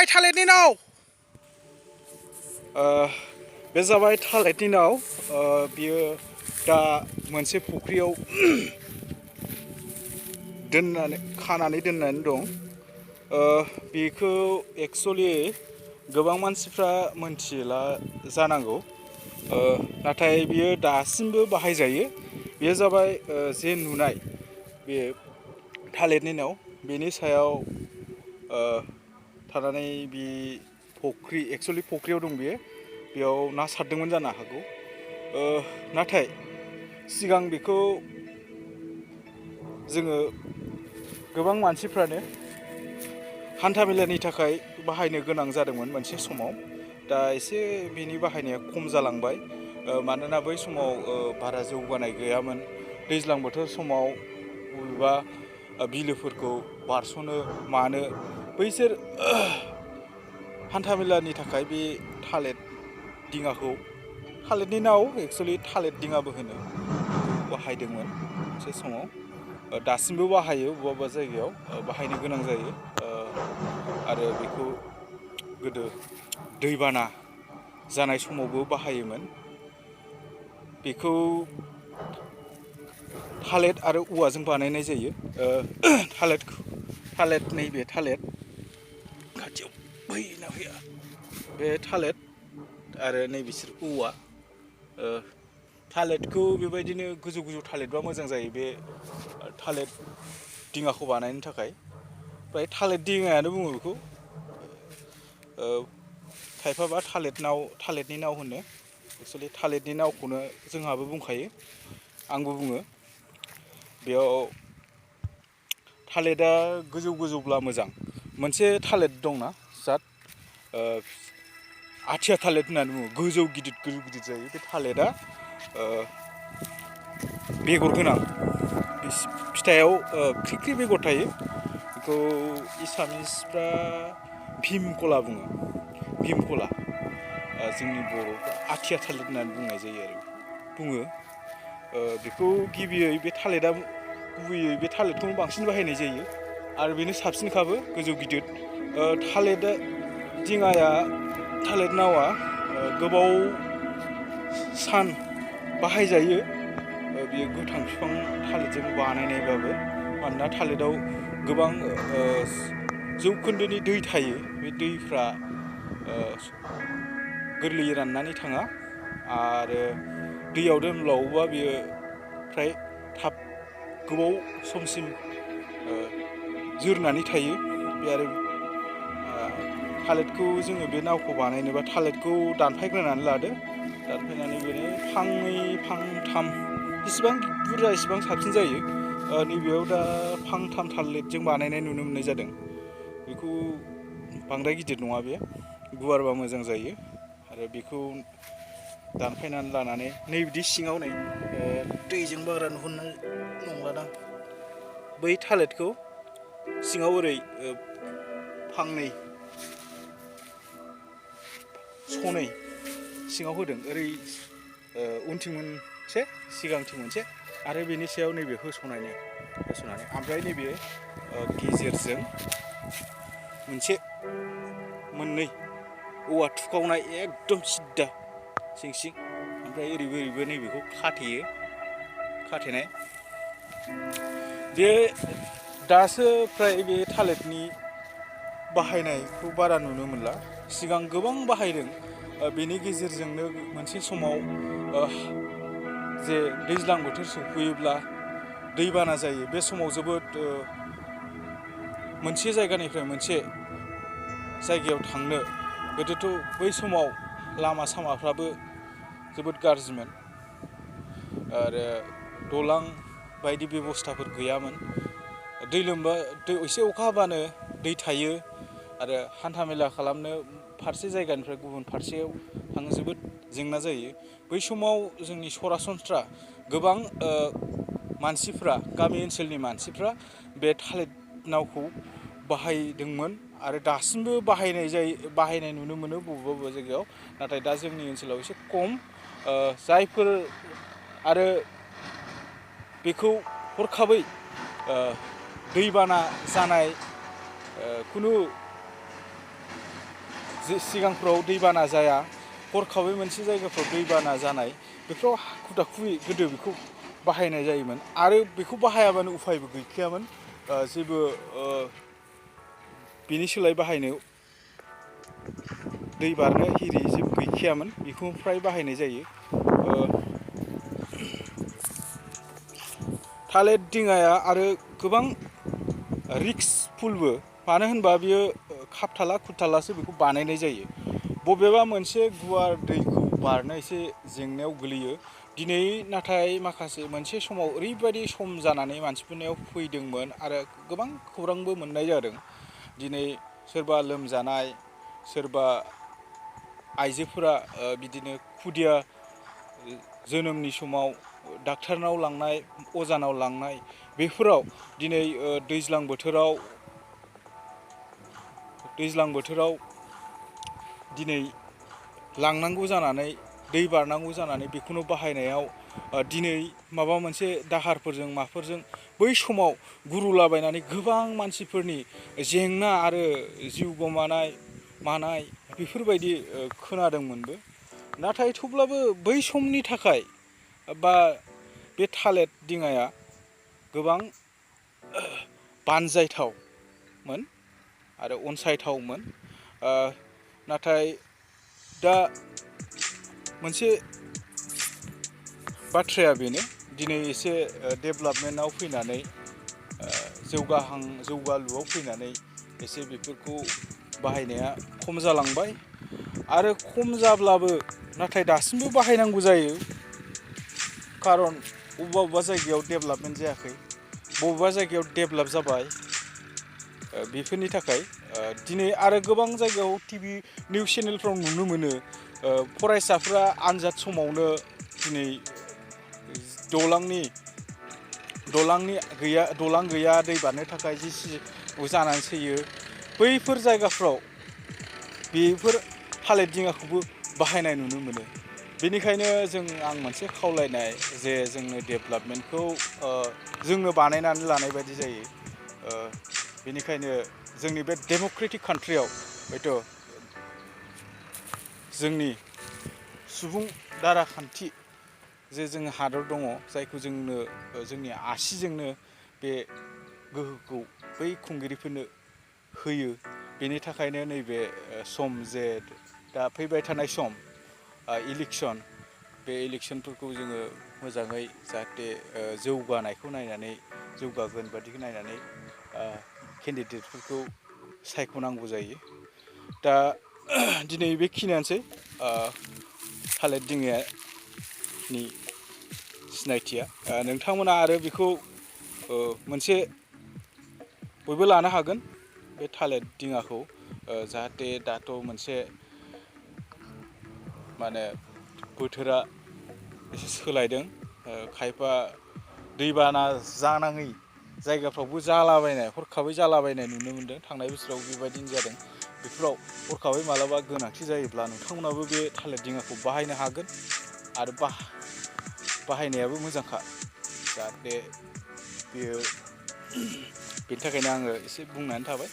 थालिरनि नाव बे जाबाय थालिरनि नाव बियो दा मोनसे फुख्रियाव खानानै दोननानै दं बेखौ एक्चुअलि गोबां मानसिफ्रा मोनथिला जानांगौ नाथाय बियो दासिमबो बाहायजायो बेयो जाबाय जे नुनाय बे थालिरनि नाव बेनि सायाव थानानै बि फुख्रि एक्चुअलि फुख्रियाव दं बेयाव ना सारदोंमोन जानो हागौ नाथाय सिगां बेखौ जोङो गोबां मानसिफ्रानो हान्थामेलानि थाखाय बाहायनो गोनां जादोंमोन मोनसे समाव दा एसे बेनि बाहायनाया खम जालांबाय मानोना बै समाव बारा जौगानाय गैयामोन दैज्लां बोथोर समाव बबेबा बिलोफोरखौ बारस'नो मानो बैसोर हान्थामेलानि थाखाय बे थालिर दिङाखौ थालिरनि नाव एक्चुअलि थालिर दिङाबो होनो बाहायदोंमोन मोनसे समाव दासिमबो बाहायो बबेबा बबेबा जायगायाव बाहायनो गोनां जायो आरो बेखौ गोदो दैबाना जानाय समावबो बाहायोमोन बेखौ थालिर आरो औवाजों बानायनाय जायो थालिर नैबे थालिर खाथियाव फैना फैया बे थालिर आरो नै बिसोर औवा थालिरखौ बेबायदिनो गोजौ गोजौ थालिरबा मोजां जायो बे थालिर दिङाखौ बानायनो थाखाय ओमफ्राय थालिर दिङायानो बुङो बेखौ खायफाबा थालिरनि नाव होनो एक्चुअलि थालिरनि नावखौनो जोंहाबो बुंखायो आंबो बुङो बेयाव थालिरा गोजौ गोजौब्ला मोजां मोनसे थालिर दंना जात आथिया थालिर होननानै बुङो गोजौ गिदिर जायो बे थालिरा बेगर गोनां फिथाइयाव ख्रि बेगर थायो बेखौ एसामिसफ्रा भीमकला बुङो भीमकला जोंनि बर'फ्रा आथिया थालिर होननानै बुंनाय जायो आरो बुङो बेखौ गिबियै बे थालिरा गुबैयै बे थालिरखौनो बांसिन बाहायनाय जायो आरो बेनो साबसिनखाबो गोजौ गिदिर थालिर दिङाया थालिर नावा गोबाव सान बाहायजायो बेयो गोथां बिफां थालिरजों बानायनायबाबो मानोना थालिराव गोबां जौखोन्दोनि दै थायो बे दैफ्रा गोरलैयै राननानै थाङा आरो दैयाव दोनब्लावोबा बियो फ्राय थाब गोबाव समसिम जोरनानै थायो बे आरो थालिरखौ जोङो बे नावखौ बानायनोबा थालिरखौ दानफायग्रोनानै लादो दानफायनानै बेनो फांनै फांथाम जेसेबां बुरजा एसेबां साबसिन जायो नैबेयाव दा फांथाम थालिरजों बानायनाय नुनो मोननाय जादों बेखौ बांद्राय गिदिर नङा बे गुवारबा मोजां जायो आरो बेखौ दानफायनानै लानानै नै बिदि सिङाव नै दैजों बारा नुहुरनाय नंलादां बै थालिरखौ सिङाव ओरै फांनै सनै सिङाव होदों ओरै उनथिं मोनसे सिगांथिं मोनसे आरो बेनि सायाव नैबे होस'नानै ओमफ्राय नैबे गेजेरजों मोनसे मोननै औवा थुखावनाय एकदम सिद्दा सिं ओमफ्राय ओरैबो नैबेखौ खाथेनाय बे दासो फ्राय बे थालिरनि बाहायनायखौ बारा नुनो मोनला सिगां गोबां बाहायदों बेनि गेजेरजोंनो मोनसे समाव जे दैज्लां बोथोर सफैयोब्ला दैबाना जायो बे समाव जोबोद मोनसे जायगानिफ्राय मोनसे जायगायाव थांनो गोदोथ' बै समाव लामा सामाफ्राबो जोबोद गाज्रिमोन आरो दलां बायदि बेबस्थाफोर गैयामोन दै एसे अखा हाबानो दै थायो आरो हान्थामेला खालामनो फारसे जायगानिफ्राय गुबुन फारसेयाव थांनो जोबोद जेंना जायो बै समाव जोंनि सरासनस्रा गोबां मानसिफ्रा गामि ओनसोलनि मानसिफ्रा बे थालिर नावखौ बाहायदोंमोन आरो दासिमबो बाहायनाय नुनो मोनो बबेबा जायगायाव नाथाय दा जोंनि ओनसोलाव एसे खम जायफोर आरो बेखौ हरखाबै दैबाना जानाय खुनु सिगांफ्राव दैबाना जाया, हरखाबै मोनसे जायगाफ्राव दैबाना जानाय बेफोराव हाखु दाखुयै गोदो बेखौ बाहायनाय जायोमोन आरो बेखौ बाहायाबानो उफायबो गैखायामोन। जेबो बिनि सोलाय बाहायनो दै बारनो हिरि जेबो गैखायामोन, बेखौ फ्राय बाहायनाय जायो। थालिर दिङाया आरो गोबां रिक्सफुलबो, मानो होनबा बियो खाबथाला खुबथालासो बेखौ बानायनाय जायो। बबेबा मोनसे गुवार दैखौ बारनो एसे जेंनायाव गोलैयो। दिनै नाथाय माखासे मोनसे समाव ओरैबायदि सम जानानै मानसिफोरनियाव फैदोंमोन आरो गोबां खौरांबो मोननाय जादों। दिनै सोरबा लोमजानाय, सोरबा आइजोफोरा बिदिनो खुदिया जोनोमनि समाव डाक्टारनाव लांनाय, अजानाव लांनाय, बेफोराव दिनै दैज्लां बोथोराव दिनै लांनांगौ जानानै, दै बारनांगौ जानानै बेखौनो बाहायनायाव दिनै माबा मोनसे दाहारफोरजों माफोरजों बै समाव गुरुलाबायनानै गोबां मानसिफोरनि जेंना आरो जिउ गोमानाय मानाय बेफोरबायदि खोनादोंमोनबो। नाथाय थेवब्लाबो बै समनि थाखाय बा बे थालिर दिङाया गोबां बानजायथावमोन आरो अनसायथावमोन। नाथाय दा मोनसे बाथ्राया बेनो, दिनै एसे डेभेलपमेन्टआव फैनानै, जौगालुआव फैनानै एसे बेफोरखौ बाहायनाया खम जालांबाय आरो खम जाब्लाबो नाथाय दासिमबो बाहायनांगौ जायो। खारन बबेबा जायगायाव डेभेलपमेन्ट जायाखै, बबेबा जायगायाव डेभेलप जाबाय। बेफोरनि थाखाय दिनै आरो गोबां जायगायाव टिभि निउस चेनेलफ्राव नुनो मोनो, फरायसाफ्रा आनजाद समावनो दिनै दलां गैया दै बारनो थाखाय जानानै थैयो। बैफोर जायगाफ्राव बेफोर थालिर दिङाखौबो बाहायनाय नुनो मोनो। बेनिखायनो आं मोनसे खावलायनाय जे जोंनो डेभेलपमेन्टखौ जोंनो बानायनानै लानाय बायदि जायो। बेनिखायनो जोंनि बे डेम'क्रेटिक कान्ट्रियाव हयथ' जोंनि सुबुं दाराखान्थि जे जों हादर दङ, जायखौ जोंनि आसिजोंनो बे गोहोखौ बै खुंगिरिफोरनो होयो। बेनि थाखायनो नैबे सम जे दा फैबाय थानाय सम इलेक्सन, बे इलेक्सनफोरखौ जोङो मोजाङै जाहाथे जौगागोन बादिखौ नायनानै केन्डिडेटफोरखौ सायख'नांगौ जायो। दा दिनै बेखिनियानोसै थालिर दिङानि सिनायथिया। नोंथांमोना आरो बेखौ मोनसे बयबो लानो हागोन, बे थालिर दिङाखौ, जाहाथे दाथ' मोनसे माने बोथोरा एसे सोलायदों। खायफा दैबाना जानाङै जायगाफ्रावबो हरखाबै जालाबायनाय नुनो मोन्दों। थांनाय बोसोराव बेबायदिनो जादों। बेफोराव हरखाबै मालाबा गोनांथि जायोब्ला नोंथांमोनाबो बे थालिर दिङाखौ बाहायनो हागोन आरो बाहायनायाबो मोजांखा। जाहाथे बेनि थाखायनो आङो एसे बुंनानै थाबाय।